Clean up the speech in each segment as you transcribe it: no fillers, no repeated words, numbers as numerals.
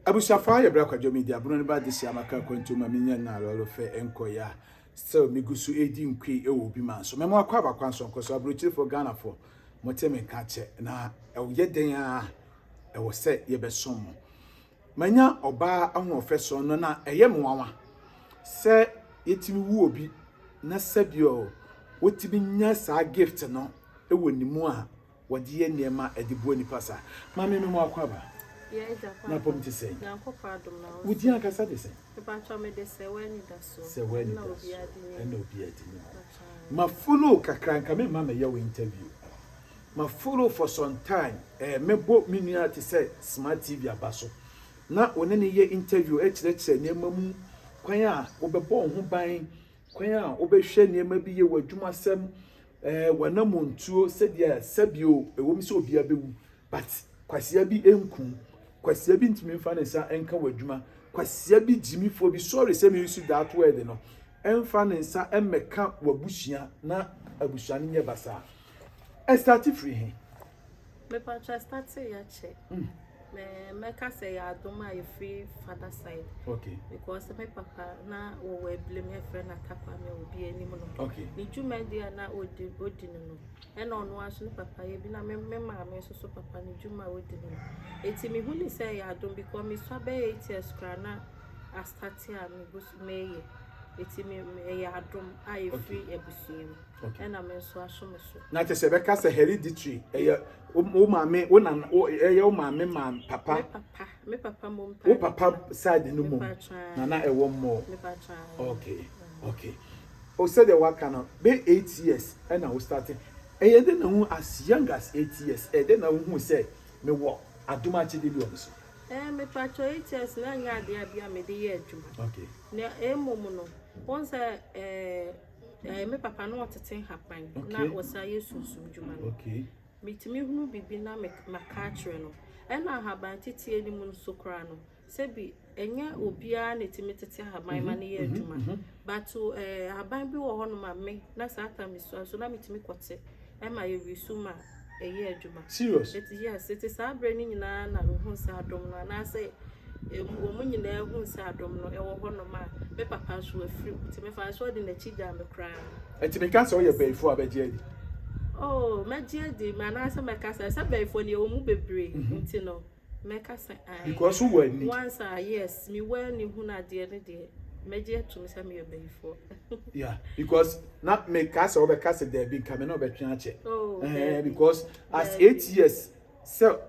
Abusuafo ayɛ bra kwadwo media abrono ne ba adesua maka akwantuo ma menya nna alɔlo fɛ nkɔ ya still megu so edi nkui ɛwɔ obi man so mɛmo akɔ aba kwan so nkɔ so aburokyirifoɔ Ghanafoɔ mote me nka kyɛ na ɛyɛ dɛn a ɛwɔ sɛ yɛbɛsom mo manya ɔbaa ahoɔfɛ so no na ɛyɛ me nwanwa sɛ yɛtumi wu obi na sɛbio wotumi nya saa gift no ɛwɔ ne mu a wɔde yɛ nneɛma ɛde boa nipa saa. Maame, me mu akɔ aba. Na pɔm te sɛn? Wo din ankasa de sɛn? Sɛ w'ani da so ɛna obi adi ne mu. Ma follow kakra nka me ma mɛyɛ wo interview. Ma follow for some time. Mɛbɔ me nua te sɛ Smart TV aba so. Na wo ne ne yɛ interview ɛkyerɛkyerɛ nneɛma mu, kwan a wobɛbɔ wo ho ban, kwan a wobɛhwɛ nneɛma bi yɛ wɔ adwumasɛm, w'anamontuo sɛdeɛ sɛbio ɛwɔ mu sɛ obiara bɛwu, but kwasia bi nku, kwasia bi ntumi nfa ne nsa nka wɔ adwuma, kwasia bi gyimifoɔ bi, sorry sɛ mi use that word no, ɛnfa ne nsa ɛmmɛka w'abusua na abusua no nyɛ basaa. Ɛstart firi he? Mepatwa, start yɛakyɛ. Mɛka sɛ yɛ adom a yɛfiri father side. Because me papa na wɔwɔ Eblem, yɛfrɛ no Atakwame a obi anim no. Ne dwumadi a na odi no, ɛna ɔno aso ne papa yɛ bi na me maame nso so papa ne dwuma a odi no. Eti mehu ne sɛ ɛyɛ adom because mesua bɛyɛ 8 years koraa na astart a megu so meyɛ. Eti me ɛyɛ adom a yɛfiri abusua mu. Ɛna me nso aso me so. Na kyerɛ sɛ bɛka sɛ hereditary, ɛyɛ wo maame, wo nana, ɛyɛ wo maame ma papa. Me papa mom. Wo papa side no mom na na ɛwɔ mmɔ. Okay, o sɛdeɛ waka no bɛ 8 years ɛna wo start. Ɛyɛ de na ho as young as 8 years, ɛyɛ de na wo hu sɛ mewɔ adom akyɛde bi wɔ me so? Mepatwa, 8 years na nyɛ adeɛ a bi a mede yɛ adwuma. Na emom no, wɔn sɛ me papa na ɔtete nhaban na ɔsan yɛ sunsum dwuma no. Metumi hunu biribi na maka akyerɛ no. Ɛna ahaban teteɛ no mu nso koraa no, sɛbi ɛnyɛ obiara na ɛtumi tete ahaban ma no yɛ adwuma. But ahaban bi wɔ hɔnom a me na saa time so so na metumi kɔte ɛma yɛwi ma ɛyɛ adwuma. Serious? Eti yes, eti saa berɛ no nyinaa na mehu sɛ adom no anaasɛ wɔn nyinaa hu sɛ adom no ɛwɔ hɔnom a me papa nso afiri mu, nti mefa nso ɔde n'akyi gyaa me koraa. Ɛti meka sɛ woyɛ bɛyifo a, bɛgye adi? Oh, mɛgye adi ma anaasɛ mɛka sɛ bɛyifoɔ no yɛwɔ mu bebree, nti no mɛka sɛ ae. Because wowɔ ani. Once a yes, mewɔ ani hunu adeɛ no deɛ, mɛgye atum sɛ meyɛ bɛyifoɔ. Yeah, because na meka sɛ wobɛka sɛ daabi, nka me na wobɛtwe akyɛ. Oh, daabi. Because as Daabi. 8 years sɛ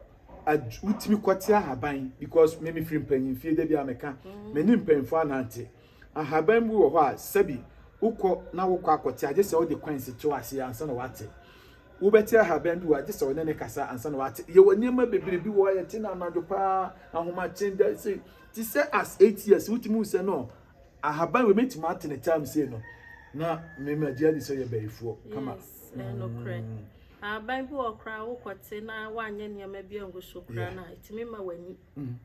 wotumi kɔte ahaban, because me mefiri mpanyimfie da bi a meka me ne mpanyimfoɔ anante, ahaban bi wɔ hɔ a sɛbi wokɔ na wokɔ akɔte agye sɛ wode coins to ase ansa na wate. Wobɛte ahaban bi wɔ agye sɛ wɔne ne kasa ansa na wate. Yɛwɔ nneɛma bebree bi wɔ hɔ a yɛte no anadwo paa ahomakye da sɛ te sɛ as 8 years wotumi hu sɛ no ahaban wei mɛtumi ate ne time sei no, na mema gye adi sɛ yɛ bɛyifoɔ kama. Yes, ɛyɛ nokorɛ. Ahaban bi wɔ koraa wokɔte na woanyɛ nneɛma bi angu so koraa na ɛtumi ma w'ani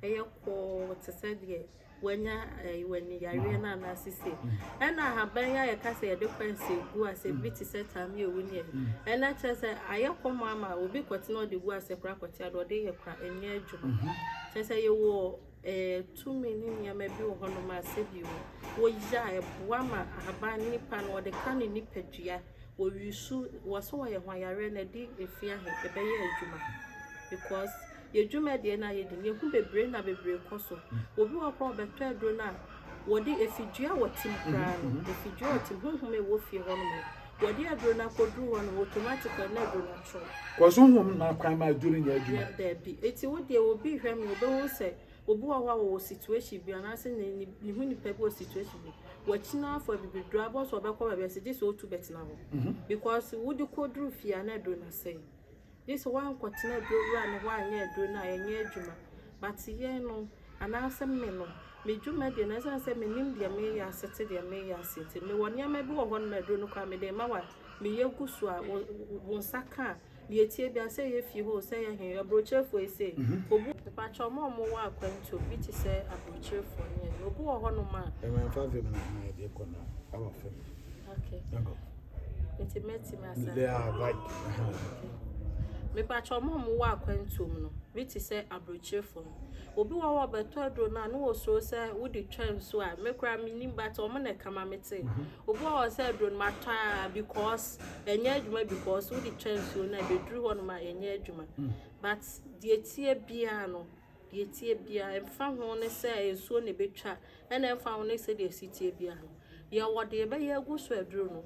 ɛyɛ kɔɔ te sɛ deɛ wanya w'ani yareɛ no anaasɛ sei. Ɛna ahaban yi a yɛka sɛ yɛde coins gu ase bi te sɛ taame ewu ne ɛyi, ɛna kyerɛ sɛ ayɛ kɔm ama obi kɔte na ɔde gu ase koraa kɔte ade ɔde yɛ koraa ɛnyɛ adwuma. Kyerɛ sɛ yɛwɔ tumi ne nneɛma bi wɔ hɔnom a sɛbi o woyɛ a ɛboa ma ahaban nipa no ɔde ka ne nipadua wɔwi so wɔ sɛ wɔyɛ ho ayareɛ na ɛde efi ahe ɛbɛyɛ adwuma, because yɛdwuma deɛ no a yɛdi no yɛhu bebree na bebree kɔ so. Obi wɔ koraa ɔbɛtɔ aduro no a wɔde efidua wɔ tim koraa no, efidua wɔ tim, honhom a ɛwɔ fie hɔnom no, wɔde aduro no akɔduru hɔ no, automatically na aduro no atwerɛ. Kɔso honhom na kwan ma aduro no nyɛ adwuma. Daabi, eti wo deɛ obi hwɛ me, obehu sɛ obi wɔ hɔ a wɔwɔ situation bi anaasɛ ne ho nipa bi wɔ situation bi wɔakyi afɔ abibiduro abɔ so ɔbɛkɔ baabi ase gye sɛ otu bɛtena hɔ, because wode kɔduru fie a na aduro no asɛe, gye sɛ woankɔtena aduro wura no hɔ anyɛ aduro no a ɛnyɛ adwuma. But yɛn no anaasɛ me no me dwuma deɛ no, ɛsiane sɛ menim deɛ meyɛ ase te deɛ meyɛ ase nti mewɔ nneɛma bi wɔ hɔ no ma aduro no koraa mede ma wa meyɛ gu so a wo nsa ka a deɛ tie bia sɛ yɛ fie hɔ o, sɛ yɛ he aburokyerefoɔ yi sɛ obu mepakyɛ ɔmo a ɔmo wɔ akwantuo bi te sɛ aburokyerefoɔ ne ɛyi obi wɔ hɔnom a. Ɛmɛ nfa vim na ha yɛde kɔ na awa fam. Okay. Yɛnkɔ. Nti mɛtumi asa. They are right. Mepakyɛw ɔmo a ɔmo wɔ akwantuo mu no, bi te sɛ aburokyirefo no. Obi wɔ hɔ a ɔbɛtɔ aduro no a na osuro sɛ wode twa nsuo a, me koraa mennim but ɔmo na ɛka ma metee. Obi wɔ hɔ sɛ aduro no matɔ a because ɛnyɛ adwuma because wode twa nsuo no a ɛbɛduru hɔnom a ɛnyɛ adwuma. But deɛ tie biara no, deɛ tie biara ɛmfa ho ne sɛ nsuo na ɛbɛtwa ɛna ɛmfa ho ne sɛdeɛ ɛsi tie biara no, yɛwɔ deɛ ɛbɛyɛ agu so aduro no.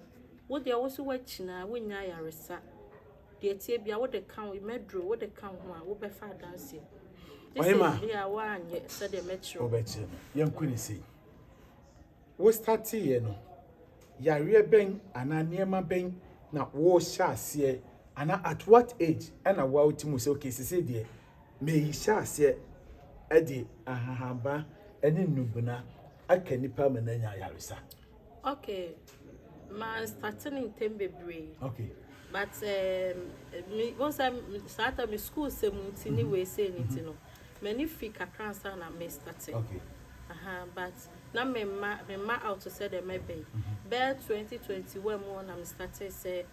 Wo deɛ wo so woakyina a wonnya ayaresa. Deɛ tie biara wode ka wo mɛduro wode ka wo ho a wobɛfa adanseɛ. Gye sɛ Ɔhema. bi a woanyɛ sɛdeɛ mɛkyerɛ wo. Wobɛkyerɛ me. Yɛnkɔ ne sei. Wo starteeɛ no, yareɛ bɛn anaa nneɛma bɛn na wohyɛ aseɛ anaa at what age ɛna woa wotumi sɛ okay sesei deɛ mehyɛ aseɛ ɛde ahahaba ɛne nnubena aka nipa ma no anya ayaresa? Okay, ma start ne ntɛm bebree. But me wo sɛ saa ta me school sɛm nti ne wei sei ne nti no, m'ani fi kakra ansa na me start. Aha, but na me mma out sɛ deɛ mɛbɛ yi. Bɛyɛ 2021 mu hɔ na me start sɛ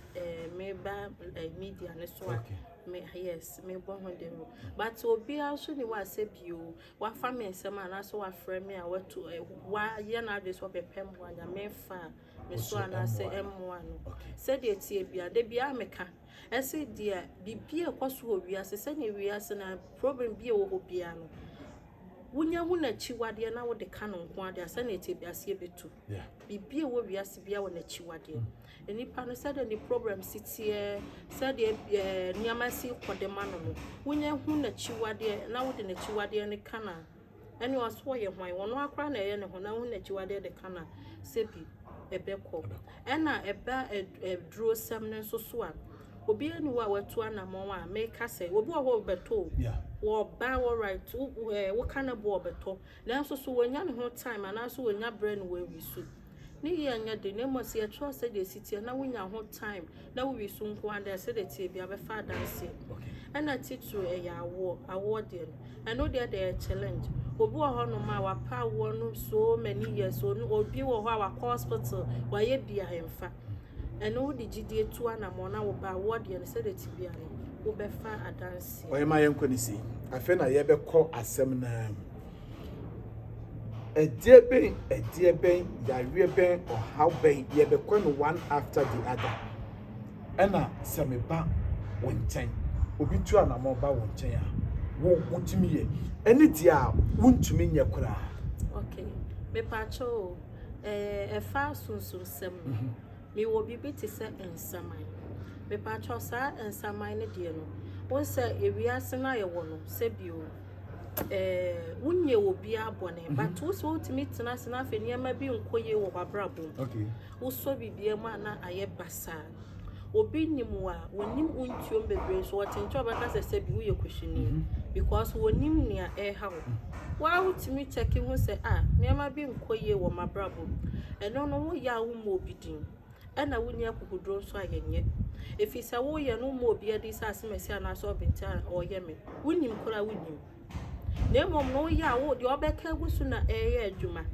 meba media ne so a me yes mebɔ ho dawuro. But obiara nso ni hɔ a sɛ bio wafa me nsɛm anaasɛ wafrɛ me a watu wayɛ n'adwene sɛ ɔbɛpɛ mmoa Nyame mfa me so Wo so anaasɛ ɛmmoa no. ɛmmoa no. Sɛdeɛ tie bia da biara meka ɛsɛ deɛ biribi a ɛkɔ so wɔ wiase sɛnea wiase na problem bi a ɛwɔ hɔ biara no wonya hu n'akyiwadeɛ na wode ka no nko adeɛ a sɛnea ɛte bi aseɛ bɛtu. Biribi a ɛwɔ wiase biara wɔ n'akyiwadeɛ. Nipa no sɛdeɛ ne problem si teɛ, sɛdeɛ nneɛma si kɔ de ma no, wonya hu n'akyiwadeɛ na wode n'akyiwadeɛ no ka no a ɛne ɔso ɔyɛ hwan ɔno akora na ɛyɛ ne ho na wohu n'akyiwadeɛ de ka no a sɛbi ɛbɛkɔ. Ɛna ɛba aduro sɛm no nso so a obiara ni hɔ a watu anammɔn a meka sɛ obi wɔ hɔ a ɔbɛtɔ o. Wɔba wɔ right wo woka ne bo ɔbɛtɔ nanso so wɔnya ne ho time anaasɛ wɔnya berɛ no wɔawi so ne yɛ nyɛ de na mmom sɛ yɛkyerɛw sɛdeɛ ɛsi teɛ na wonya ho time na wowi so nko ara deɛ sɛdeɛ tie bi abɛfa adanseɛ. Ɛna titiri ɛyɛ awoɔ, awoɔ deɛ no ɛno deɛ ɛyɛ challenge. Obi wɔ hɔnom a wapa awoɔ no so many years, obi wɔ hɔ a wakɔ hospital wayɛ bi a ɛmfa. Ɛno wode gyidie tu anammɔn na woba awoɔ deɛ no sɛdeɛ ti bia no wobɛfa adanseɛ. Ɔhema, yɛnkɔ ne sei. Afei na yɛbɛkɔ asɛm naa mu. Ɛdeɛ bɛn yareɛ bɛn, ɔhaw bɛn, yɛbɛkɔ no one after the other. Ɛna sɛ meba wo nkyɛn, obi tu anammɔn ba wo nkyɛn a, wo wotumi yɛ ɛne deɛ a wontumi nyɛ koraa? Okay, mepaakyɛw o, ɛfa sunsumsɛm no, mewɔ biribi te sɛ nsaman. Mepaakyɛw saa nsaman no deɛ no, wo sɛ ewiase no a yɛwɔ no, sɛbio wonyɛ obiara bɔne, but wo sɛ wotumi tena ase na afei nneɛma bi nkɔ yie wɔ w'abrabɔ mu. Wosɔ biribiara mu a na ayɛ basaa. Obi nim wo a, wɔnim wo ntuom bebree so wɔte nkyɛn a ɔbɛka sɛ sɛbi woyɛ kuhyini because wɔnim nea ɛreha wo. Waa wotumi check ho sɛ ah nneɛma bi nkɔ yie wɔ m'abrabɔ mu. Ɛno no woyɛ a wommɔ obi din. Ɛna wonni akokoduro nso a yɛnyɛ. Ɛfiri sɛ woyɛ no wommɔ obi adi sɛ asemasi anaasɛ ɔbɛnti a ɔreyɛ me. Wonim koraa wonim. Na mmom no woyɛ a wo deɛ ɔbɛka agu so na ɛreyɛ adwuma.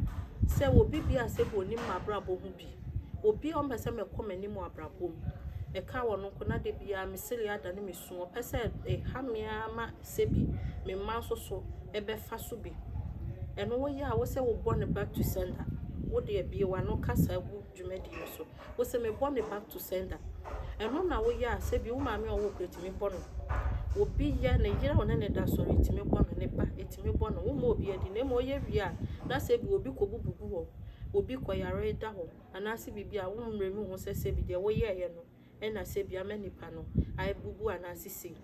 Sɛ obi bi a sɛ onim m'abrabɔ ho bi. Obi a ɔmpɛ sɛ mɛkɔ m'anim wɔ abrabɔ mu. Ɛka wɔ no nko na da biara mesere adane me su. Ɔpɛ sɛ ɛha me ara ma sɛbi me mma nso so ɛbɛfa so bi. Ɛno woyɛ a wo sɛ wobɔ ne back to sender. Wode abie w'ano kasa gu dwumadie no so. Wo sɛ mebɔ ne back to sender. Ɛno na woyɛ a sɛbi wo maame a ɔwɔ kuro tumi bɔ no. Obi yɛ ne yere a ɔne ne da sɔre tumi bɔ no, ne ba ɛtumi bɔ no. Womma obi adi na mmom ɔyɛ wie a na sɛbi obi kɔbubu gu hɔ, obi kɔyare da hɔ anaasɛ biribi a wommrɛ mu ho sɛ sɛbi deɛ woyɛeɛ no ɛna sɛbi ama nipa no abubu anaasɛ sei.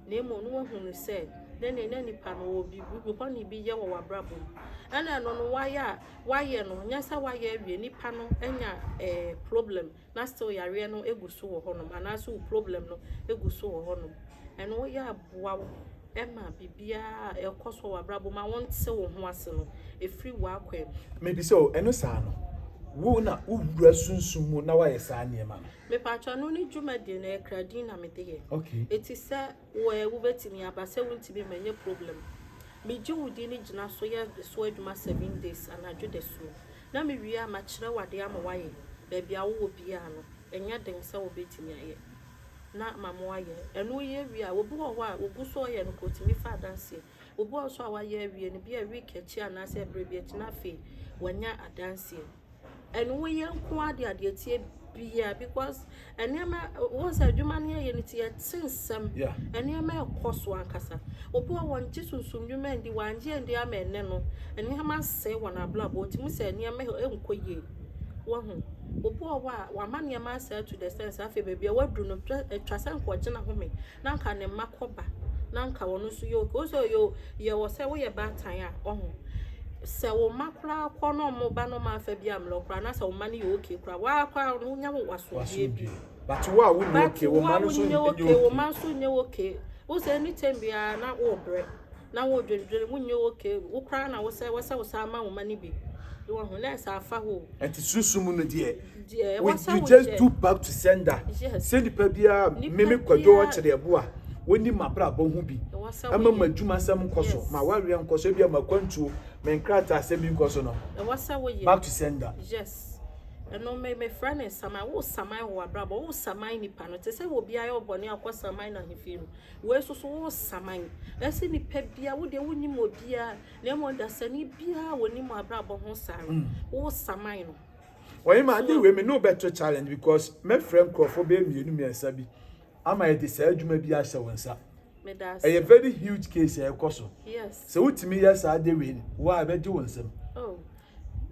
Na mmom no woahunu sɛ na nipa no wɔ biribi bɔne bi yɛ wɔ w'abrabɔ mu. Ɛna ɛno no wayɛ a wayɛ no nyɛ sɛ wayɛ awie nipa no anya problem na still yareɛ no egu so wɔ hɔnom anaasɛ wo problem no egu so wɔ hɔnom. Ɛno woyɛ aboa wo ɛma biribiara a ɛkɔ so wɔ w'abrabɔ mu a wonte wo ho ase no ɛfiri w'akwan mu. Mebisa o, ɛno saa no, wo na wowura sunsum mu na woayɛ saa nneɛma no? Mepatwa no ne dwumadie no ɛkra din na mede yɛ. Eti sɛ wo wobɛtumi aba sɛ wontumi ma ɛnyɛ problem. Megye wo din no gyina so yɛ so adwuma 7 days anadwo da suo. Na mewie a makyerɛ wo adeɛ ama woayɛ. Baabi a wowɔ biara no, ɛnyɛ den sɛ wobɛtumi ayɛ. na ma mo ayɛ. Ɛno woyɛ wie a, obi wɔ hɔ a ogu so ɔyɛ no koraa otumi fa adanseɛ. Obi wɔ hɔ nso a wayɛ awie no, bi a week akyi anaasɛ berɛ bi akyi na afei wanya adanseɛ. Ɛno woyɛ nko ara de adeɛ tie biara because nneɛma wohu sɛ adwuma no yɛyɛ no nti yɛte nsɛm. Nneɛma ɛkɔ so ankasa. Obi wɔ hɔ ɔngye sunsum nnwuma ndi, wangye andi ama ɛnnɛ no nneɛma asɛe wɔ n'abrabɔ. Ɔtumi sɛ nneɛma ɛnkɔ yie. Wahu? Obi wɔ hɔ a wama nneɛma asɛe to the extent sɛ afei baabi a waduru no atwa sɛ nka ɔgye n'ahome na nka ne mma kɔba na nka ɔno nso yɛ okay. Wohu sɛ ɔyɛ yɛwɔ sɛ woyɛ baatan a ɔho sɛ wo mma koraa kɔ na ɔmo ba na ɔmo amfa bi ammrɛ wo koraa na sɛ wo mma no yɛ okay koraa waa koraa no wonya wo asomdwie bi. But wo a wonyɛ okay wo mma no nso nyɛ okay. Wo mma nso nyɛ okay. Wo sɛ anytime biara na wobrɛ na wodwendwene wonyɛ okay wo koraa na wo sɛ wɔsɛ wo san ma wo mma no bi. Wahu na ɛsɛ afa hɔ o. Ɛnti sunsum mu no deɛ we you just do back to sender. Yes. Sɛ nipa biara meme kwadwo ɔkyerɛ ɛbo a wɔnim m'abrabɔ ho bi ɛma m'adwuma sɛm nkɔ so ma wareɛ nkɔ so ebia m'akwantuo me nkrataa asɛm bi nkɔ so no. Ɛwɔ sɛ woyɛ. Back to sender. Yes. Ɛno me mefrɛ no nsaman wo saman wɔ w'abrabɔ wo saman nipa no te sɛ obi ayɛ wo bɔne akɔ saman no ahemfie no wei nso so wo saman ɛsɛ nipa bia wo deɛ wonim obiara Na mmom dasani biara a onim abrabɔ ho saa no, wo saman no. Ɔhema ade wei me ne wo bɛto challenge because mɛfrɛ nkurɔfoɔ bɛyɛ mmienu mmiɛnsa bi ama yɛde saa adwuma bi ahyɛ wo nsa. Ɛyɛ very huge case a ɛkɔ so. Yes. Sɛ wotumi yɛ saa ade wei wo a ɛbɛgye wo nsam. Oh.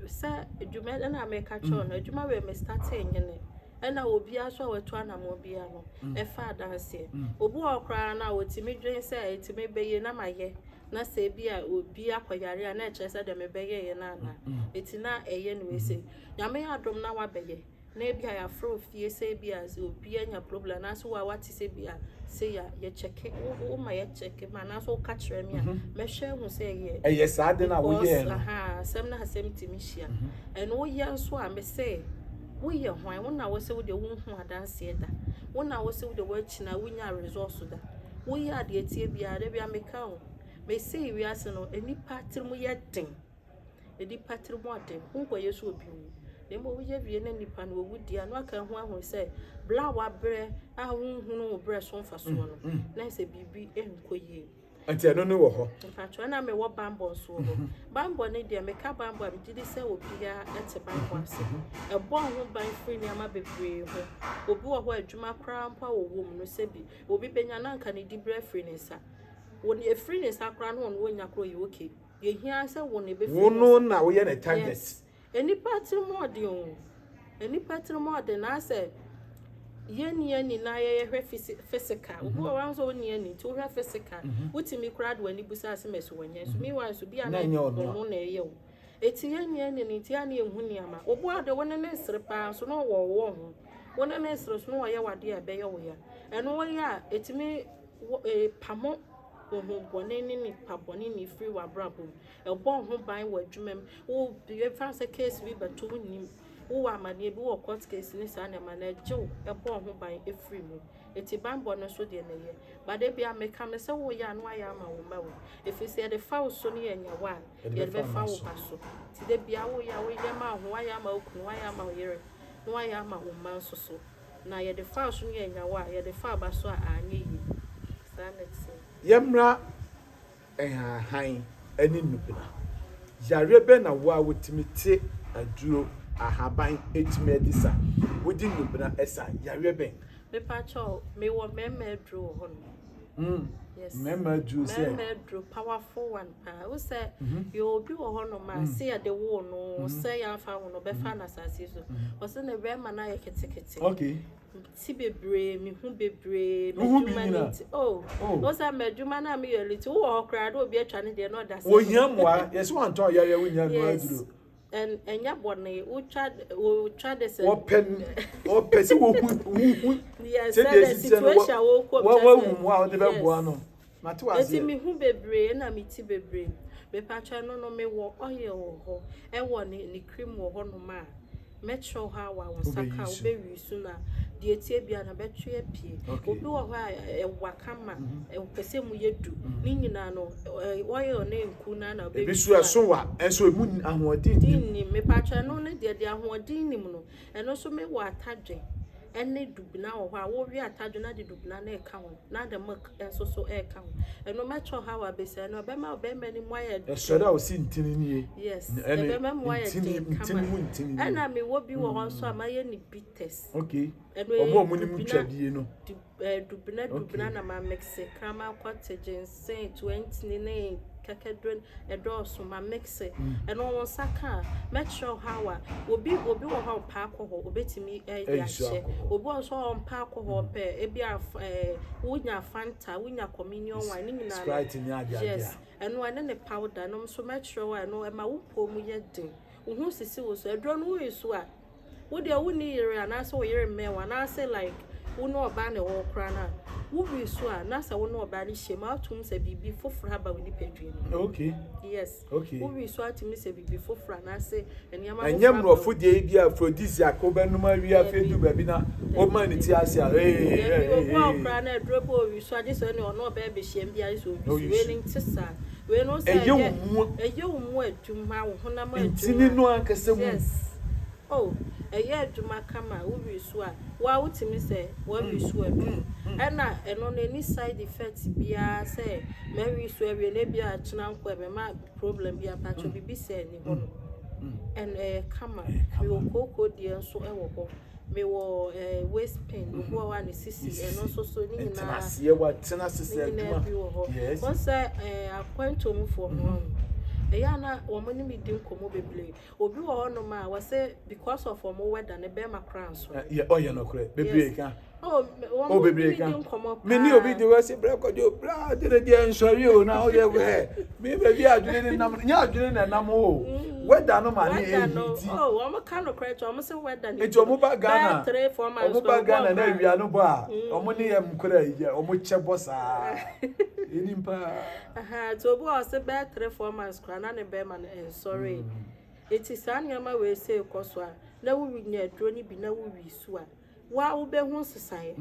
Sɛ adwuma ɛna meka kyerɛ no adwuma wei me startee nyene ɛna obiara so a watu anammɔn biara no ɛfa adanseɛ. Obi wɔ hɔ koraa no a ɔtumi dwen sɛ ɛtumi bɛyɛ na mayɛ na sɛ ebi a obi akɔyare a na ɛkyerɛ sɛ deɛ mebɛyɛeɛ no anaa eti na ɛyɛ no wei sei nyame adom na wabɛyɛ na ebi a yɛafrɛ wo fie sɛ ebi a sɛ obi anya problem anaasɛ wo a wate sɛ bi a sei a yɛkyɛke wo ma yɛkyɛke ma anaasɛ woka kyerɛ me a mɛhwɛ ahu sɛ ɛyɛ ɛyɛ saa de no a woyɛɛ no aha asɛm na asɛm tumi hyia ɛno woyɛ nso a mese woyɛ hwan wo na wo sɛ wo deɛ wonhu adanseɛ da wo na wo sɛ wo deɛ woakyina wonya results da Woyɛ a deɛ ɛteɛ biara, da biara meka o, mese wiase no, nnipa tirim yɛ den. Nnipa tirim ɔden. Wonkɔyɛ sɛ obi wu. Na mmom woyɛ wie na nipa no owu deɛ a, na waka ho ahunu sɛ berɛ a wabrɛ a wonhunu wo berɛ so mfasoɔ no, na sɛ biribi nkɔ yie. Nti ɛno no wɔ hɔ. Mpakyɛw, ɛna mewɔ bammɔ nso wɔ hɔ. Bammɔ no deɛ, meka bammɔ a, megye di sɛ obiara te bammɔ ase. Ɛbɔ wo ho ban firi nneɛma bebree ho. Obi wɔ hɔ a, adwuma koraa mpo a ɔwɔ mu no, sɛbi Obi bɛnya na anka ne diberɛ afiri ne nsa. Wo ne ɛfiri ne nsa koraa na ɔno ɔnya koraa ɔyɛ okay. Deɛ ɛhia ara sɛ wo na ɛbɛfiri Wo ne no nsa. na woyɛ ne target. Yes. Nnipa tirim ɔden o. Nnipa tirim ɔden na asɛ yɛnni ani na yɛhwɛ physical. Obi wɔ hɔ a sɛ ɔnni ani nti wohwɛ physical. Wotumi koraa de w'ani bu sɛ asɛm asi w'ani. Nso meanwhile nso bi a na ɔno na ɛyɛ o. Eti yɛnni ani no nti a na yɛnhu nneɛma. Obi wɔ hɔ deɛ wo ne no resere paa nso na ɔwɔ wo ho. Wo ne no resere nso na ɔyɛ wo adeɛ a ɛbɛyɛ wo ya. Ɛno woyɛ a, ɛtumi pamo honhom bɔne ne nipa bɔne ne firi w'abrabɔ mu. Ɛbɔ wo ho ban wɔ adwuma mu. Wo yɛmfa no sɛ case bi bɛto wo nim. Wowɔ amaneɛ bi wɔ court case ne saa nneɛma no ɛgye wo ɛbɔ wo ho ban firi mu. Eti banbɔ no nso deɛ na ɛyɛ. But da biara meka me sɛ woyɛ a na woayɛ ama wo mma o. Ɛfiri sɛ yɛde fa wo so ne yɛnyɛ wo a, yɛde bɛfa wo ba so. Nti da biara woyɛ a woyɛ ma wo ho, woayɛ ama wo kunu, woayɛ ama wo yere, na woayɛ ama wo mma nso so. Na yɛde fa wo so ne yɛanya wo a, yɛde fa wo ba so a anyɛ yie. Saa na ɛteɛ. Yɛmmra nhahan ne nnubena. Yareɛ bɛn na wo a wotumi te aduro, ahaban tumi de sa? Wode nnubena sa yareɛ bɛn? Mepakyɛw, mewɔ mmarima aduro wɔ hɔnom. Mm. Yes. Mmarima aduro sɛ. Mmarima aduro powerful one paa. Wo sɛ mhm. yɛ obi wɔ hɔnom a mm. sɛ yɛde wo no mm. sɛ yɛamfa wo no bɛfa mm. no asase so. Ɔsɛ ne bɛrima no ayɛ ketekete. Okay. Ti bebree, mehu bebree, m'adwuma no nti. Oh. Oh. Wo sɛ m'adwuma no a meyɛ no nti wowɔ hɔ koraa na obi atwa ne deɛ na ɔda sɛ. Ohia mmoa, yɛsɛ wantɔn yareɛ wonya no aduro. Ɛnyɛ bɔne, wotwa wotwa de sɛ. Wɔpɛ wɔpɛ sɛ wohu wohu. Yes, sɛ the situation a wɔkɔ mu. Wɔn wɔn mu a wɔde bɛboa no. Mate wɔ aseɛ. Eti mehu bebree na meti bebree. Mepatwa no no mewɔ oil wɔ hɔ, ɛwɔ ne ne cream wɔ hɔ nom a. Mɛkyerɛ wo how a wo nsa ka a wobɛwi so na deɛ ɛteɛ biara no bɛtwe apue. Obi wɔ hɔ a ɛwa kama, ɔpɛ sɛ mu yɛ du. Ne nyinaa no, oil ne nku no ara na wobɛwi Ebi so ɛso wa, nso emu ahoɔden nnim. Nnim. Mepakyɛ ɛno ne deɛ, deɛ ahoɔden nnim no, ɛno nso mewɔ atadwe. Ɛne dubena wɔ hɔ a wowe atadwe na de dubena no reka ho na de milk nso so reka ho. Ɛno mɛkyerɛ wo how a bɛsi ɛno ɛbɛma ɔbɛrima no mu ayɛ den. Ɛsɔre a ɔsi ntini nie. Yes, ɛbɛma mu ayɛ den kama. Ntini mu ntini nie. Ɛna mewɔ bi wɔ hɔ nso a mayɛ ne bitters. Okay. Ɛno Ɔmo ɛyɛ a ɔmo nim dubena twadie no. Dubena dubena na ma mixe, kraman kɔte, ginseng, toantini ne kɛkɛduro ɛdɔɔso ma mixe. Ɛno wo nsa ka a, mɛkyerɛ wo how a obi obi wɔ hɔ a ɔpɛ alcohol obetumi de ahyɛ. Obi wɔ nso a ɔmpɛ alcohol ɔpɛ ebi a ɛɛ wonya Fanta, wonya communion wine ne nyinaa no. Sprite ne ade ade a. Yes, ɛno ɛne ne powder no nso mɛkyerɛ wo a ɛno ɛma wo pɔw mu yɛ den. Wo ho sisi wo so. Aduro no woyi so a, Wo deɛ wo nni yere anaasɛ wo yere mmɛn wo anaasɛ like wo ne ɔbaa na ɛwɔ hɔ koraa no a, wo wi so a na sɛ wo ne ɔbaa no hyia mu a woatumi sɛ biribi foforɔ aba wo nipadua mu. Okay. Yes. Okay. Wo wi so atumi sɛ biribi foforɔ anaasɛ nneɛma foforɔ Ɛnyɛ aba wo. mmorɔfo deɛ yi bi a aphrodisiac wobɛnom awie afei du baabi na woma ne ti ase a ee Dabi, ee obi wɔ hɔ ee. koraa na aduro bi owi so agye sɛ ɛne ɔne ɔbaa bɛhyia mu bi agye sɛ owi so. Owi Wei so. no nte saa. Wei no sɛ Ɛyɛ wo ɛyɛ mu. ɛyɛ wo mu adwuma, wo honam adwuma. Ntini no ankasa mu. Yes. Oh ɛyɛ adwuma kama wo wi so a woa wotumi sɛ woawi so aduru ɛna ɛno no ɛni side effect biaa sɛ mawi so awie no ebia akyena nko ɛbɛma problem bi mpakyɛw biribi sɛ ɛni hɔ no ɛno ɛyɛ kama mewɔ kooko deɛ nso ɛwɔ hɔ mewɔ eh, waist pain obi wɔ hɔ a ne sisi ɛno nso so ne nyinaa Ntenaseɛ watena ase ne sɛ nyinaa adwuma bi wɔ hɔ yes wɔn sɛ eh, akwantuomufoɔ no ɛyɛ a na wɔn ne me di nkɔmmɔ bebree Obi wɔ hɔ nom a wɔse because of ɔmo weather no bɛɛma koraa nsɔre. Yɛ ɔyɛ nɔkorɛ bebree ka. Oh wɔn Oh bebree ka. di nkɔmɔ paa. Me ne obi di wɔ se brɛ kɔdwo bra adwene deɛ nsɔre o na ɔyɛ wɛ me baabi a adwene ne nam nyɛ adwene na ɛnam o weather no ma ne Weather no ɛhiti. oh wɔn ka nɔkorɛ kyɛ wɔn se weather no Nti wɔn ba Ghana bɛɛ 3 4 months wɔn ba koraa Ghana na obi awia no bɔ a wɔn ne yɛ nkora yɛ wɔn kyɛ bɔ saa enim paa. Ahaa nti obi wɔ hɔ ɔse bɛyɛ 3 4 months koraa na ne bɛɛma no ɛnsɔree. Nti saa nneɛma wei sei kɔ so a na wo nya aduro no bi na wo wi so a wo a wobɛhu nsesaeɛ.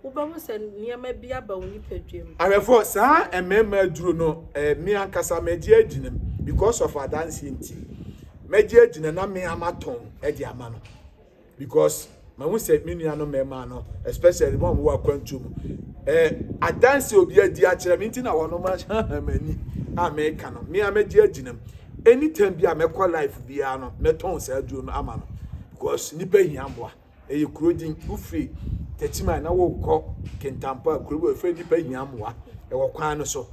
Wobɛhu sɛ nneɛma bi aba wo nipadua mu. Ahwɛfoɔ, saa mmarima aduro no, eh, me ankasa mɛgye agyina mu because of adanseɛ nti. Mɛgye agyina na me amatɔn de ama no. because mahu sɛ me nuanom mmarima no especially wɔn a wɔwɔ akwantuo mu ɛɛ eh, adanse obi adi akyerɛ me nti na wɔn ahaha m'ani a mɛka no me a mɛgye agyina mu anytime bi a mɛkɔ life biara no mɛtɔn saa aduro no ama no because nipa hia mboa ɛyɛ kuro din wofiri tɛkyima na wokɔ kentampo a kuro bi wɔfrɛ nipa hia mmoa ɛwɔ kwan no so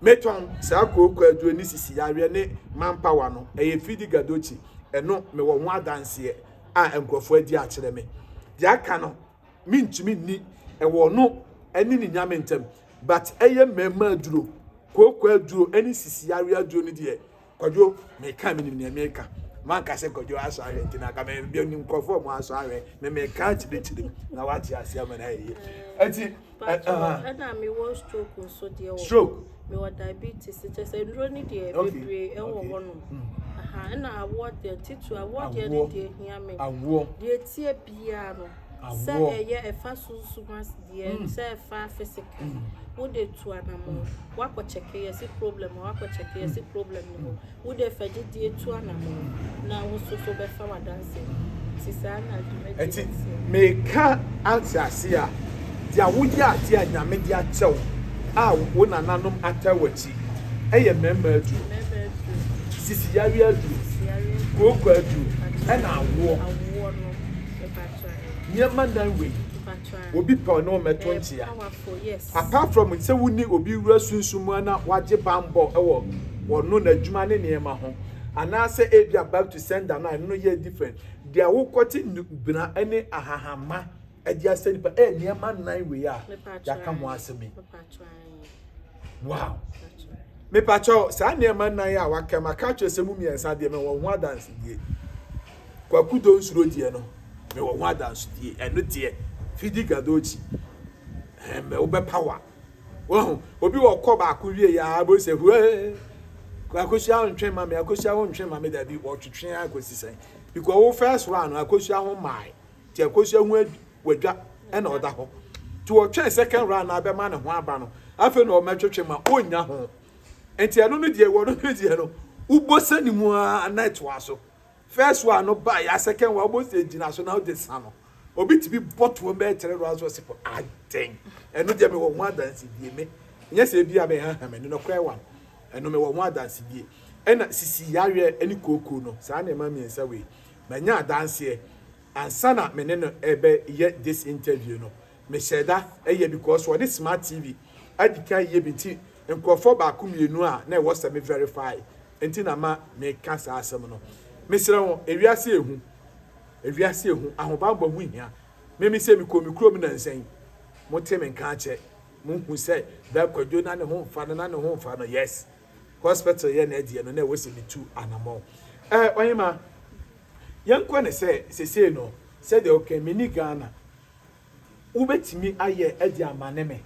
Metɔn saa kooko aduro ne sisi yareɛ ne manpower no, ɛyɛ fidi gadokyi, ɛno mewɔ ho adanseɛ a nkurɔfoɔ adi akyerɛ me. Deɛ aka no, mentumi nni, ɛwɔ ɔno ɛne ne nyame ntam, but ɛyɛ mmarima aduro, kooko aduro ɛne sisi yareɛ aduro no deɛ, Kwadwo, meka menim nea meka. Manka sɛ Kwadwo asɔ ahwɛ nti na aka me nim nkurɔfoɔ a wɔn asɔ ahwɛ me meka akyerɛkyerɛ mu na wate aseɛ ama no ayɛ yie. Ɛti ɛna mewɔ stroke nso deɛ wɔ stroke mewɔ diabetes kyɛ sɛ nnuro no deɛ bebree ɛwɔ hɔ nom ɛna awoɔ deɛ titiri awoɔ deɛ ne deɛ hia me awoɔ deɛ tie biara no sɛ ɛyɛ ɛfa sunsum deɛ mm. sɛ ɛfa physical mm. wode tu anamɔ wakɔ kyɛke yɛsi problem wakɔ kyɛke yɛsi problem no hɔ wode fa gyidie tu anamɔ na wo nso so bɛfa w'adanse ti saa na dwumadie Ɛti meka ate ase a deɛ woyɛ adeɛ a Nyame de akyɛ wo a wo nananom ataa w'akyi ɛyɛ mmarima aduro, sisi yareɛ aduro, kooko aduro ɛna awoɔ. Nneɛma nan wei obi pɛ ɔne wo mmɛto nkyea. Apart from sɛ wo ne obi wura sunsum mu na wagye banbɔ wɔ ɔno n'adwuma ne nneɛma ho anaasɛ ebia back to sender no a ɛno no yɛ different. Deɛ wokɔte nnubena ne ahahamma de asɛ nipa ɛyɛ nneɛma nan wei a yɛaka ho asɛm yi. Wow. Mepakyɛw, saa nneɛma nan a waka maka akyerɛ sɛ mu mmiɛnsa deɛ mewɔ ho adansedie. Kwaku Donsuro deɛ no, mewɔ ho adansedie. Ɛno deɛ, Fidi Gadochi, ɛmɛ wobɛpa wa. Wahu, obi wɔ kɔ baako wie ya abo sɛ hue. Akosua ntwe ma me, akosua wo ntwe ma me dabi, wɔtwetwe akɔsi sɛn. Because wo first one, akosua ho mae. Ti akosua ho wadwa ɛna ɔda hɔ. Ti wɔtwɛn second round na abɛma ne ho aba no. Afei na ɔmɛtwetwe ma ɔnya ho. Nti ɛno no deɛ wɔno no deɛ no, wobɔ sɛ ne mu ara na ɛtoa so. First one no ba ya second one wobɔ sɛ gyina so na wode sa no. Obi tumi bɔ toɔ bɛyɛ kyerɛ no aso ɔsɛ adɛn. Ɛno deɛ mewɔ ho adansedie me. Nyɛ sɛ ebi a mehaha m'ani nɔkorɛ wa. Ɛno mewɔ ho adansedie. Ɛna sisi yareɛ ne kookoo no saa nneɛma mmiɛnsa wei manya adanseɛ ansa na me ne no ɛbɛyɛ this interview no. Mehyɛ da ɛyɛ because wɔne Smart TV adi kan yɛ bi nti nkurɔfoɔ baako mmienu a na ɛwɔ sɛ me verify nti na ma meka saa asɛm no. Mesrɛ wo, ewiase ehu, ewiase ehu, ahobammɔ ho hia. Mimi sɛ mekɔ me kurom nansa yi, mote me nka akyɛ, mohu sɛ bɛ Kwadwo na ne ho mfa no, na ne ho mfa no, yes. Hospital yɛ na ɛdeɛ no na ɛwɔ sɛ metu anammɔn. Ɔhema, yɛnkɔ ne sɛ sesei no, sɛdeɛ ɔka meni Ghana, wobɛtumi ayɛ de ama ne me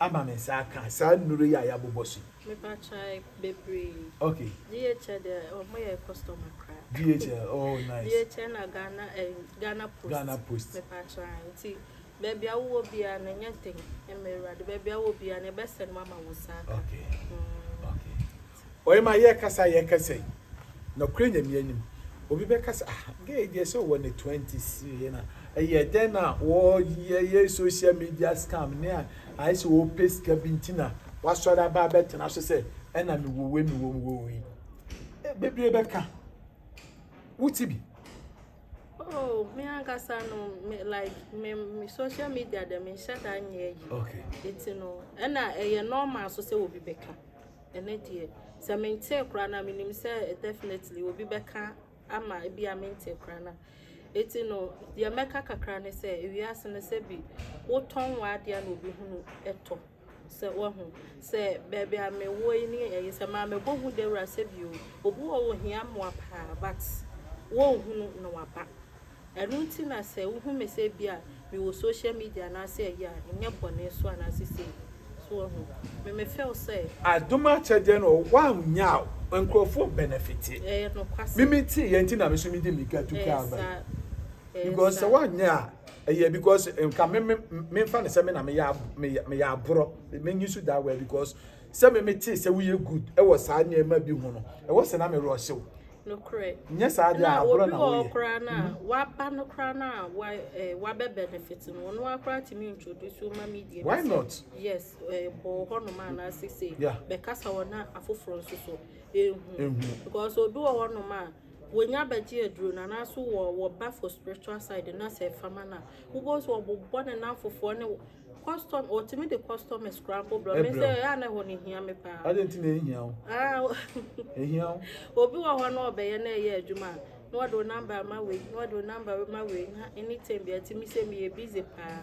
ama me nsa aka saa nnuro yi a yɛabobɔ so yi? Mepakyɛ bebree. Okay. DHL deɛ, ɔmo yɛ customer koraa. DHL, oh nice. DHL na Ghana Post. Ghana Post. Mepakyɛ, nti baabi a wowɔ biara no ɛnyɛ den ɛma Awurade. Baabi a wowɔ biara no ɛbɛsɛ no ama wo nsa aka. Okay. Ɔyɛma yɛkasa yi nɔkorɛ Nyame anim, obi bɛka sɛ, ah, girl deɛ sɛ ɔwɔ ne 20s yi na ɛyɛ dɛn na wɔyɛ social media scam ne a ayɛ sɛ wɔpɛ sika bi nti na wasɔre aba abɛtena so sɛ ɛna mewɔ wei, mewɔ wei. Bebree bɛka wote bi. Oh, me ankasa no, me like me social media de me nhyɛ da nyɛ yi. Nti no, ɛna ɛyɛ normal so sɛ obi bɛka. Ɛne deɛ, sɛ mente koraa na menim sɛ definitely obi bɛka ama ebi a mente koraa na. Eti no, deɛ mɛka kakra ne sɛ, ewiase no sɛ bi wotɔn w'adeɛ na obi hunu ɛtɔ. Sɛ wahu sɛ baabi a mewɔ yi ne ɛyɛ sɛ maa mebɔ hu dawura sɛ bi o, obi wɔ wɔ hia mmoa paa but wɔnhunu na waba. Ɛno nti na sɛ wohu me sɛ bi a mewɔ social media anaasɛ ɛyɛ a ɛnyɛ bɔne so anaasɛ sei. So wahu. Me feel sɛ adom akyɛdeɛ no woanya a nkurɔfoɔ benefit. Ɛyɛ nokwasɛm. Mimi te yɛn nti na me so mede mirika tu kaa ba Saa. Ɛyɛ because sɛ saa. woanyɛ a ɛyɛ because nka me memfa ne sɛ me na meyɛ aborɔ, menyi so that way because sɛ me te sɛ woyɛ good ɛwɔ saa nneɛma bi ho no, ɛwɔ sɛ na merɛ ɔhyew. Nokorɛ. Nyɛ saa deɛ Na a aborɔ obi na wɔ hɔ woyɛ. koraa na waba no koraa na wa wabɛ benefit no, ɔno akora tumi introduce wo ma media bi Why sɛ, not? Yes, bɔ hɔnom anaasɛ sei. Bɛkasa wɔ na afoforɔ nso so ehu. Ehu. Because obi wɔ hɔnom a wonya bɛgye aduro no anaasɛ wɔ wɔba for spiritual side na sɛ ɛfama no a, wobɛhu sɛ ɔbobɔ ne namfofoɔ ne custom, ɔtumi de customers koraa mpo brɛ me Ɛbrɛ sɛ wo. ɛyɛ a na ɛhɔ no hia me paa. Ade nti na ehia wo? Ah, Ehia wo. Obi wɔ hɔ na ɔbɛyɛ na ɛyɛ adwuma a na wɔde wo number ama wei, na wɔde wo number ma wei, na anytime bi atumi sɛ meyɛ busy paa.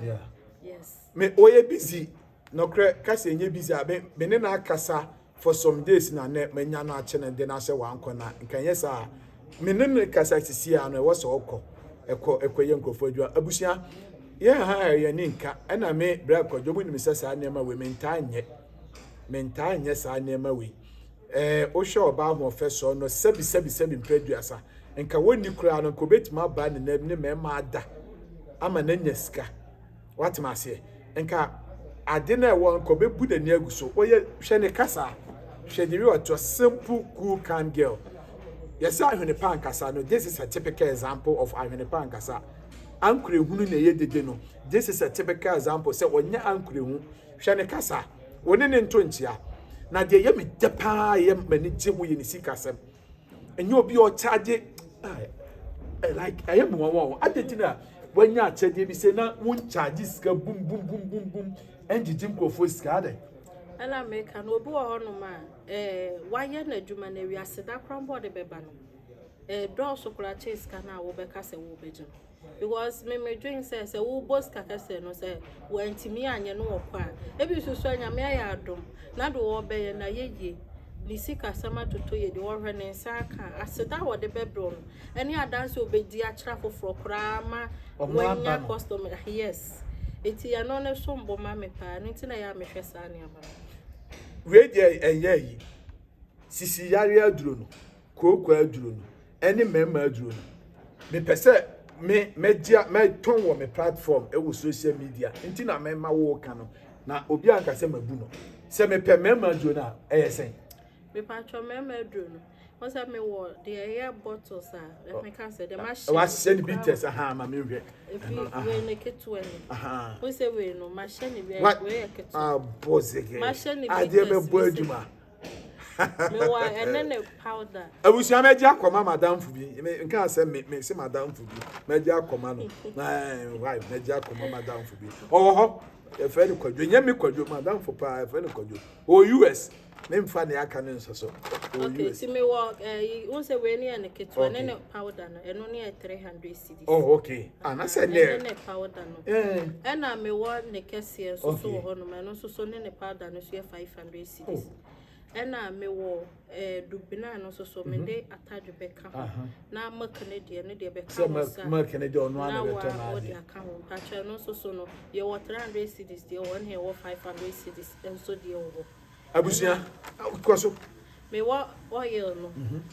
Yes. Me ɔyɛ busy nɔkorɛ kasa enye busy a me ne na akasa for some days na ne manya no akye no de na sɛ wankɔ na nka nyɛ saa, me ne no kasa sisi a no ɛwɔ sɛ ɔkɔ ɛkɔ yɛ nkurɔfoɔ adwuma. Abusua, yɛn ha yɛ ne nka ɛna me brɛ Kwadwo mu nim sɛ saa nneɛma wei mentaa nyɛ saa nneɛma wei. Wohwɛ ɔbaa ahoɔfɛ sɔɔ no, sɛbi sɛbi sɛbi mpɛ 30 nka wɔnni koraa no, nka obetumi aba ne nam ne mmarima ada ama n'anya sika. Watem aseɛ, nka ade na ɛwɔ nka ɔbɛbu n'ani agu so. Wɔyɛ hwɛ ne kasa, hwɛ ne wi, ɔtɔ simple, cool, calm girl. Yɛsɛ ahwene pa ankasa no, this is a typical example of ahwene pa ankasa. Ankore hunu na ɛyɛ dede no, this is a typical example sɛ ɔnyɛ ankore hu. Hwɛ ne kasa, wɔne ne nto nkyia na deɛ ɛyɛ me dɛ paa, yɛ m'ani gye ho yɛ ne sikasɛm. Ɛnyɛ obi a ɔkyagye like ɛyɛ mu wɔn wɔn adi ti na wanya akyɛdeɛ bi sɛ na wɔn kyagye sika bum bum bum bum bum, ɛngyegye nkurɔfoɔ sika adɛ. Ɛna meka no, obi wɔ hɔnom a wayɛ n'adwuma no awiase da koraa mbɔ ɔde bɛba no dɔɔso koraa kyɛn sika no a wobɛka sɛ wobɛgye no, because me medwen sɛ wobɔ sika kɛseɛ no sɛ wantumi anyɛ no wɔ kɔ a, ebi nso so a Nyame ayɛ adom na de wɔbɛyɛ na yɛyie ne sika asɛm atotɔ yie de wɔhwɛ ne nsa aka aseda a wɔde bɛbrɛ no ɛne adanse a obɛdi akyerɛ afoforɔ koraa ma Ɔmo aba wanya no. Customer, yes, eti ɛno ne so mbɔ ma me paa no nti na ɛyɛ a mehwɛ saa nneɛma no. Wei deɛ ɛnyɛ yi sisi yare aduro no, kooko aduro no ɛne mmarima aduro no, mepɛ sɛ me mɛgye mɛtɔn wɔ me platform ɛwɔ social media nti na mɛma wo ka no na obi anka sɛ mabu no sɛ mepɛ mmarima aduro no a ɛyɛ sɛn? Mepatwɔ, mmarima aduro no. Wɔn sɛ mewɔ deɛ ɛyɛ bottles a meka sɛ deɛ mahyɛ. Wahyɛ no bitters aha ma menhwɛ. Efi wei ne ketewa ni. Wɔn sɛ wei no mahyɛ ne wei wei yɛ ketewa. Abɔ zege. Mahyɛ ne bitters. Adeɛ bɛbɔ adwuma. Mewɔ ɛne ne powder. Abusua mɛgye akɔma madamfo bi. Me nka sɛ me me se madamfo bi. Mɛgye akɔma no. Na why mɛgye akɔma madamfo bi. Ɔwɔ hɔ. Yɛfrɛ no Kwadwo. Nyɛ me Kwadwo, madamfo paa yɛfrɛ no Kwadwo. Ɔwɔ US. Memfa nea aka no nsɔ so. Ɔwɔ Okay, US. ti mewɔ ɛyi wɔn sɛ wei ne yɛ ne ketewa ne Okay. ne powder no ɛno ne yɛ 300 cedis. Oh, okay. Ah, na sɛ Ɛne nɛ. ne powder no. Eh. Ɛna mewɔ ne kɛseɛ nso so Okay. wɔ hɔnom ɛno nso so ne ne powder no nso yɛ 500 cedis. Oh. Ɛna mewɔ dubena no nso so mede atadwe bɛka ho na milk ne deɛ ne deɛ bɛka Sɛ ho milk sa milk ne deɛ ɔno ara na na bɛtɔ wa wɔde n'adeɛ. aka ho mpakyɛ no nso so no yɛwɔ 300 cedis deɛ wɔ hɔ ne yɛwɔ 500 cedis nso deɛ wɔ hɔ. Abusua, kɔ so. Mewɔ oil no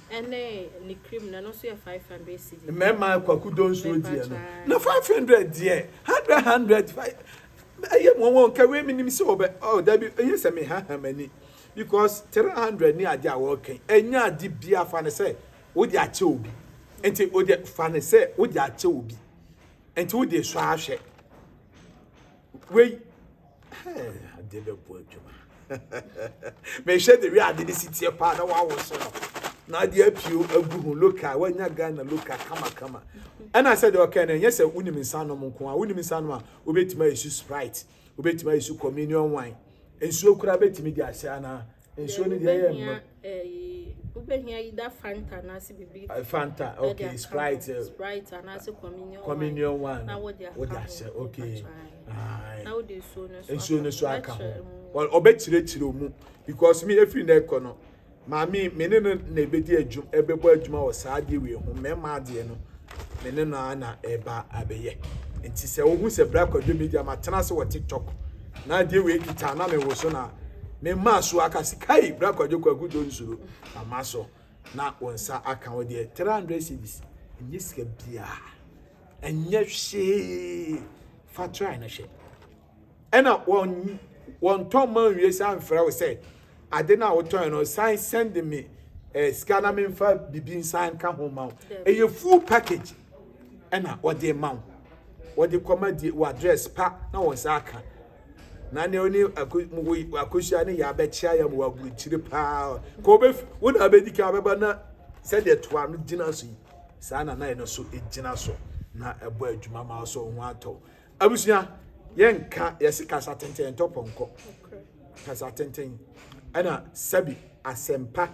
ɛne ne cream no ɛno nso yɛ 500 cedis. Mmarima kwaku donsuo deɛ no. Mepakyɛ. Na 500 deɛ, 100 100 five. Ɛyɛ wɔn wɔn nka wei mi nim sɛ ɔbɛ oh dabi ɛyɛ sɛ mi ha ha m'ani because 300 ne ade a wɔɔkɛn ɛnya ade bia fa ne sɛ wode akyɛ obi nti wode fa ne sɛ wode akyɛ obi nti wode sɔ ahwɛ wei ɛɛ ade bɛbɔ adwuma mehwɛ de wi ade ne si teɛ paa na wawo so no na ade apio agu ho local wanya Ghana local kamakama ɛna sɛ deɛ ɔka no ɛnyɛ sɛ wonim nsa nom nko a wonim nsa nom a wobɛtumi ayɛ su Sprite, wobɛtumi ayɛ su communion wine, nsuo koraa bɛtumi de ahyɛ anaa nsuo no deɛ ɛyɛ mmɔ. Wobɛhia wobɛhia either Fanta anaasɛ biribi Fanta ɛde okay aka ho. Sprite Sprite anaasɛ communion wine communion wine na wode aka wode ho. ahyɛ okay. Mepakyɛ. Aye. Na wode nsuo no nso Nsuo no so aka ho. Bɛkyerɛ mu. Ɔbɛkyerɛkyerɛ mu because me efiri na ɛkɔ no maame me ne no na ebedi adwuma ɛbɛbɔ adwuma wɔ saa adeɛ wei ho mmarima adeɛ no me ne no ara na ɛba abɛyɛ nti sɛ wohu sɛ Bra Kwadwo Media ma tena ase wɔ TikTok na adeɛ wei kita na me wo so na me mmaa so aka sɛ kai Bra Kwadwo Kwaku do nsuro ama so na wɔn nsa aka wɔ deɛ 300 cedis ɛnyɛ sika biara ɛnyɛ hwee fa try na hwɛ ɛna wɔn wɔntɔn ma nwie san mfrɛ wo sɛ ade no a wotɔn no san send me sika na memfa bibi nsan ka ho ma wo. Ɛyɛ full package ɛna wɔde ma wo wɔde kɔma di wɔ address pa na wɔn nsa aka na ne oni akosua ne yɛ abɛkyia yɛ ma wɔ aburukyire paa ka wɔbɛ wo na abɛdi kan abɛba na sɛdeɛ toa no gyina so yi saa na nan no so gyina so na ɛbɔ adwuma ma so ho atɔ. Abusua, yɛnka yɛsi kasa tenten ntɔ pɔnkɔ kasa tenten ɛna sɛbi asɛmpa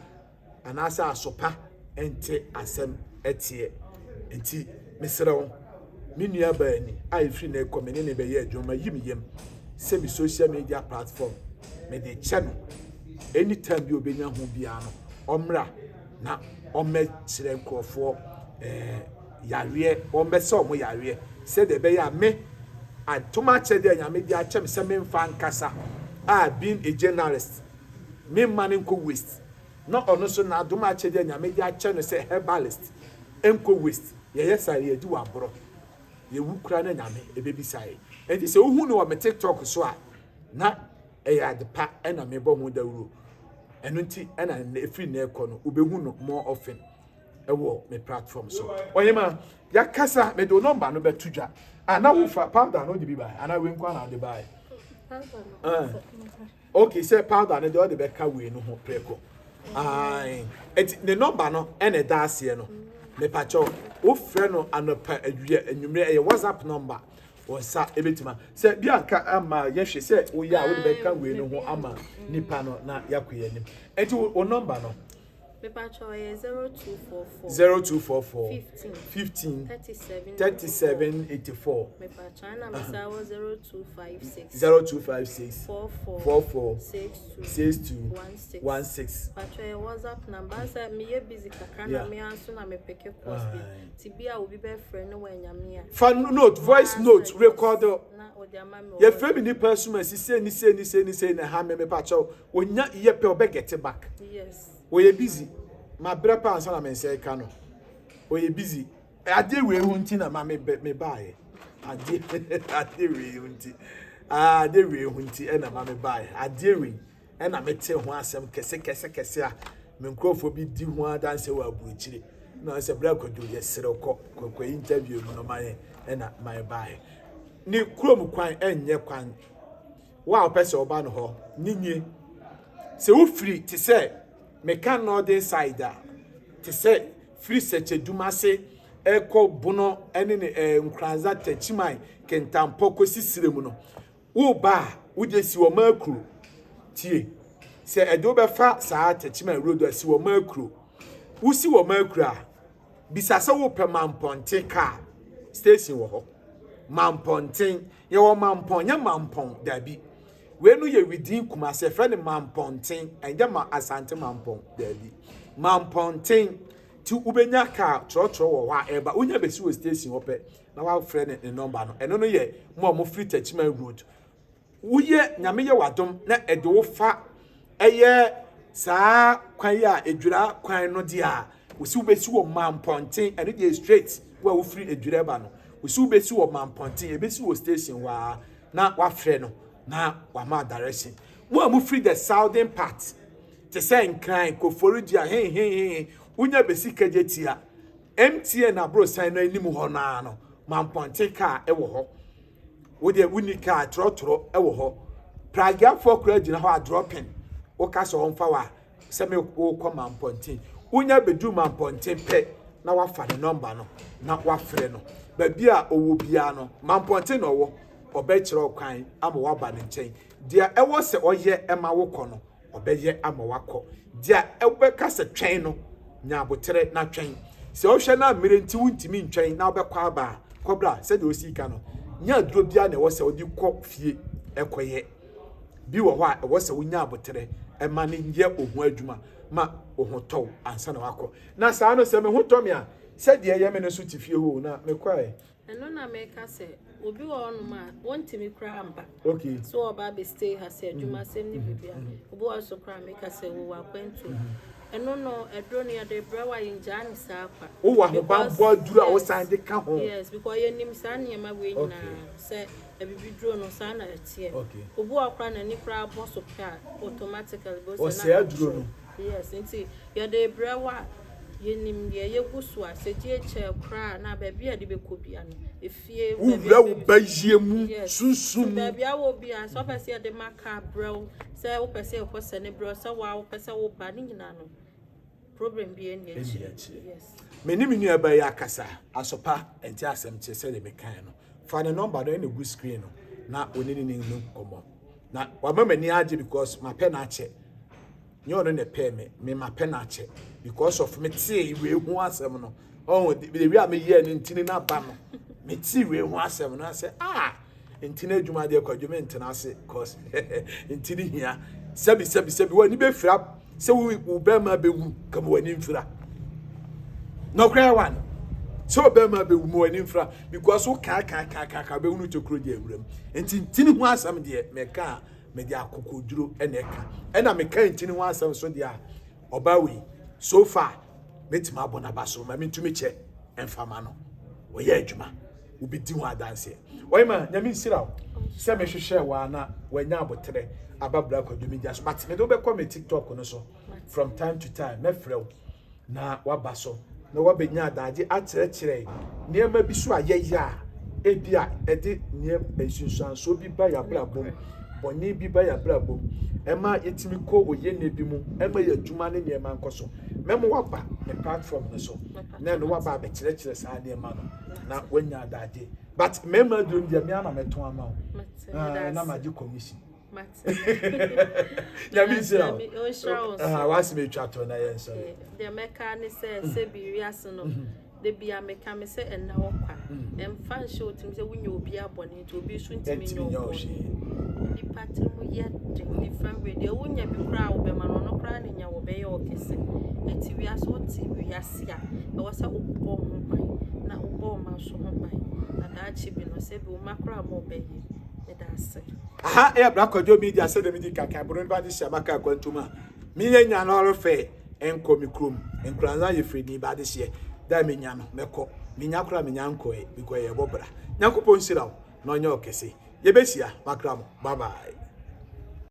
anaasɛ asopa nte asɛm ɛteɛ nti mesrɛ wo me nua baani a efiri na ɛkɔ me ne ne bɛyɛ adwuma yi me yam sɛ me social media platform mede kyɛ no anytime bi obenya ho biara no ɔmmra na ɔmmɛkyerɛ nkurɔfoɔ yareɛ ɔmmɛsɛ ɔmo yareɛ sɛdeɛ ɛbɛyɛ a me atom akyɛdeɛ a Nyame de akyɛ me sɛ memfa nkasa a being a journalist memma no nkɔ waste na ɔno nso n'adom akyɛdeɛ a Nyame de akyɛ no sɛ herbalist nkɔ waste. Yɛyɛ saa yɛdi wɔ aborɔ yɛwu kura na Nyame ɛbɛbisa yɛ nti sɛ wohu no wɔ me TikTok so a na ɛyɛ ade pa ɛna mebɔ ho dawuro ɛno nti ɛna ɛfiri na ɛkɔ no wobɛhu no more often ɛwɔ me platform so. Ɔyɛma yɛakasa mede wo number no bɛto dwa ana wofa powder no wode bi bae ana wei nko ana wode bae? Okay, sɛ powder no deɛ ɔde bɛka wei no ho prɛko. Ae eti ne number no ɛna ɛda aseɛ no mepakyɛw wofrɛ no anɔpa awia anwummerɛ ɛyɛ WhatsApp number wɔn nsa ebɛtuma sɛ bi anka ama yɛhwɛ sɛ woyɛ a wode bɛka wei no ho ama nipa no na yɛakɔ yɛn anim eti wo number no. Mepakyɛ ɔyɛ 0244 0244 15 15 37 37 84. Mepakyɛ ɛna mesa wɔ 0256 0256 44 44 62 62 16 16. Pakyɛ yɛ WhatsApp number sɛ meyɛ busy kakra na me nso na mepeke calls bi nti bi a obi bɛfrɛ ne wɔ anyame a fa note voice note record na ɔde ama me wɔ yɛfrɛ me nipa suma si sei ni sei ni sei ni sei na ha me mepakyɛw onya yɛ pɛ ɔbɛ get back. Yes. Ɔyɛ busy ma brɛ pa ansa na me nsa ka no ɔyɛ busy adeɛ wei ho nti na ma me bɛ me baeɛ adeɛ wei ho nti adeɛ wei ho nti ɛna ma me baeɛ adeɛ wei ɛna me te ho asɛm kɛse kɛse kɛse a Me nkurɔfoɔ bi di ho adanseɛ wɔ aburokyire. Na sɛ berɛ akwadwo yɛserɛ kɔ kɔkɔ interview mu no ma yɛn ɛna ma yɛbaeɛ. Ne kurom kwan ɛnyɛ kwan. Wo a wopɛ sɛ woba no hɔ ne nie. Sɛ wofiri te sɛ meka northern side a, te sɛ firi Sɛkyɛdumase ɛkɔ Bono ɛne ne ɛɛ Nkoranza, Takyiman, Kintampo kɔsi Sirem no, Woreba a, wode si wɔn akuro. Tie, sɛ ɛde wobɛfa saa Techiman road a, si wɔn akuro. Wosi wɔn akuro a, bisa sɛ wopɛ Mampɔnten car station wɔ hɔ. Mampɔnten, yɛwɔ Mampɔn, nyɛ Mampɔn, daabi. Wei no yɛ within Kumasi, yɛfrɛ no Mampɔnten, ɛnyɛ ma Asante Mampɔn, daabi. Mampɔnten, ti wobɛnya car trɔtrɔ wɔ hɔ a ɛreba, wonya bɛsi wɔ station hɔ pɛ, na wafrɛ ne ne nɔmba no. Ɛno no yɛ mo a mofiri Techiman road. Woyɛ Nyame yɛ w'adom na ɛde wo fa ɛyɛ saa kwan yi a Edwira kwan no deɛ a, wosi wobɛsi wɔ Mampɔnten, ɛno deɛ straight wo a wofiri Edwira ba no, wosi wobɛsi wɔ Mampɔnten, ɛbɛsi wɔ station hɔ ara na wafrɛ no na wama direction. Mo a mofiri the southern part, te sɛ Nkran, Koforidua, henhenhen, wonya bɛsi Kagyetia, MTN aborosan no anim hɔ no ara no, Mampɔnten kaa wɔ hɔ. Wo deɛ wonni kaa, trɔtrɔ wɔ hɔ. Pragiafoɔ koraa gyina hɔ a dropping. Woka sɛ ɔmfa wo a, sɛ me wokɔ Mampɔnten. Wonya bɛduru Mampɔnten pɛ na wafa ne nɔmba no na wafrɛ no. Baabi a ɔwɔ biara no, Mampɔnten na ɔwɔ. Ɔbɛkyerɛ wo kwan ama woaba ne nkyɛn. Deɛ ɛwɔ sɛ ɔyɛ ma wokɔ no, ɔbɛyɛ ama wakɔ. Deɛ wobɛka sɛ twɛn no, nya aboterɛ na twɛn. Sɛ wohwɛ na mmerɛ nti wontumi ntwɛn na wobɛkɔ aba a, kɔbra. Sɛdeɛ ɔsii ka no, nyɛ aduro biara na ɛwɔ sɛ wode kɔ fie kɔyɛ. Bi wɔ hɔ a, ɛwɔ sɛ wonya aboterɛ ma no yɛ wo ho adwuma ma wo ho tɔ wo ansa na wakɔ. Na saa no, sɛ me ho tɔ me a, sɛdeɛ ɛyɛ me no nso te fie hɔ o, na mekɔ ɛ. Ɛno na meka sɛ obi wɔ hɔnom a wɔntumi koraa mba. Okay. So ɔba abɛ stay ha sɛ adwuma asɛm ne biribi a. Obi wɔ so koraa meka sɛ wɔwɔ akwantuo. Ɛno no aduro no yɛde brɛ wo a yɛngyaa ne saa kwa. Wowɔ ahobammɔ aduro a wosan de ka ho. Yes, because yɛnim saa nneɛma wei nyinaa sɛ abibiduro no saa na ɛteɛ. Okay. Obi wɔ hɔ koraa n'ani koraa bɔ so pɛ a automatically bɛhu sɛ Ɔsɛe aduro no. Yes, nti yɛde brɛ wo a yɛnim deɛ yɛgu so a sɛ gye kyɛɛ koraa na baabi a yɛde bɛkɔ bia no efie Wowura wo ba yie mu yes sunsum mu. Baabi a wɔ bia sɛ wopɛ sɛ yɛde ma kaa brɛ wo sɛ wopɛ sɛ yɛkɔ sɛne brɛ wo sɛ waa wopɛ sɛ woba ne nyinaa no problem bi ɛnni akyire. Yes. Me ne me nua ba yi akasa asopa ɛnte asɛm kyerɛ sɛdeɛ mekaeɛ no fa ne nɔmba no ɛna gu screen no na wo ne ne ne nkɔmmɔ na wama m'ani agye because mapɛ no akyɛ. Nyɛ ɔno na ɛpɛɛ me, me mapɛ no akyɛ because of me tee wei ho asɛm no. Ɔho the way a meyɛɛ no ntini no aba no, me tee wei ho asɛm no sɛ ah ntini adwuma deɛ kwadwo me ntena ase cause ntini hia. Sɛbi sɛbi sɛbi w'ani bɛfira sɛ wo bɛrima bɛwu kama w'ani mfira. Nɔkorɛ wa no sɛ ɔbɛrima bɛwu ma w'ani mfira because wo kaa kaa kaa kaa kaa bɛhunu tokuro deɛ awuram. Nti ntini ho asɛm deɛ mɛka a mede akokoduro na ɛka ɛna meka ntini ho asɛm so deɛ a ɔbaa wei so far mɛtumi abɔ n'aba so ma mentumi kyɛ ɛmfa ma no ɔyɛ adwuma wobɛdi ho adanseɛ ɔyɛ ma nyame nhyira wo sɛ mehwehwɛ wo a na wanya aboterɛ aba bra kwadwo media so but mede wobɛkɔ me tiktok no so from time to time mɛfrɛ wo na waba so na wabɛnya adagye akyerɛkyerɛ nneɛma bi so a yɛyɛ a ebi a ɛde nneɛma nsunsuansoɔ bi ba yɛn abrabɔ mu, bɔne bi ba yɛn abrabɔ mu, ɛma yɛtumi kɔ oyɛnɛ bi mu, ɛma yɛn adwuma ne nneɛma nkɔ so. Mɛma waba me platform no so na ɛno waba abɛkyerɛkyerɛ saa nneɛma no na wanya adagye. But mmarima aduro no deɛ me ara na mɛtɔn ama wo na magye commission. Nyame nhyira wo. Ah, w'asɛm atwa to na yɛn sɔre. Deɛ mɛka ne sɛ sɛ bi wiase no mhm. da bia meka me sɛ ɛnna hɔ kwa. Mhm. Ɛmfa nhyɛ wo tirim sɛ wonyɛ obi abɔne nti obi nso ntumi nyɛ wo bɔne. Nipa tirim yɛ den different way. Deɛ wonya bi koraa wobɛma no ɔno koraa ne nya wɔbɛyɛ wo kɛse. Nti wiase wote wiase a ɛwɔ sɛ wobɔ wo ho ban na wobɔ wo ma nso ho ban. Na daakye bi no sɛ bi wo ma koraa ma ɔbɛyɛ. Meda ase. Aha yɛ Bra Kwadwo Media sɛdeɛ medi kan kan bono ba de hyɛ maka akwantum a meyɛ nya no ɔrefɛ nkɔ me kurom nkuranza yɛ firi ni ba de hyɛ da menya no mɛkɔ menya koraa menya nkɔɛ because yɛbɔ bra Nyankopɔn nhyira wo na ɔnyɛ wo kɛse yɛbɛhyia makra mo bye bye.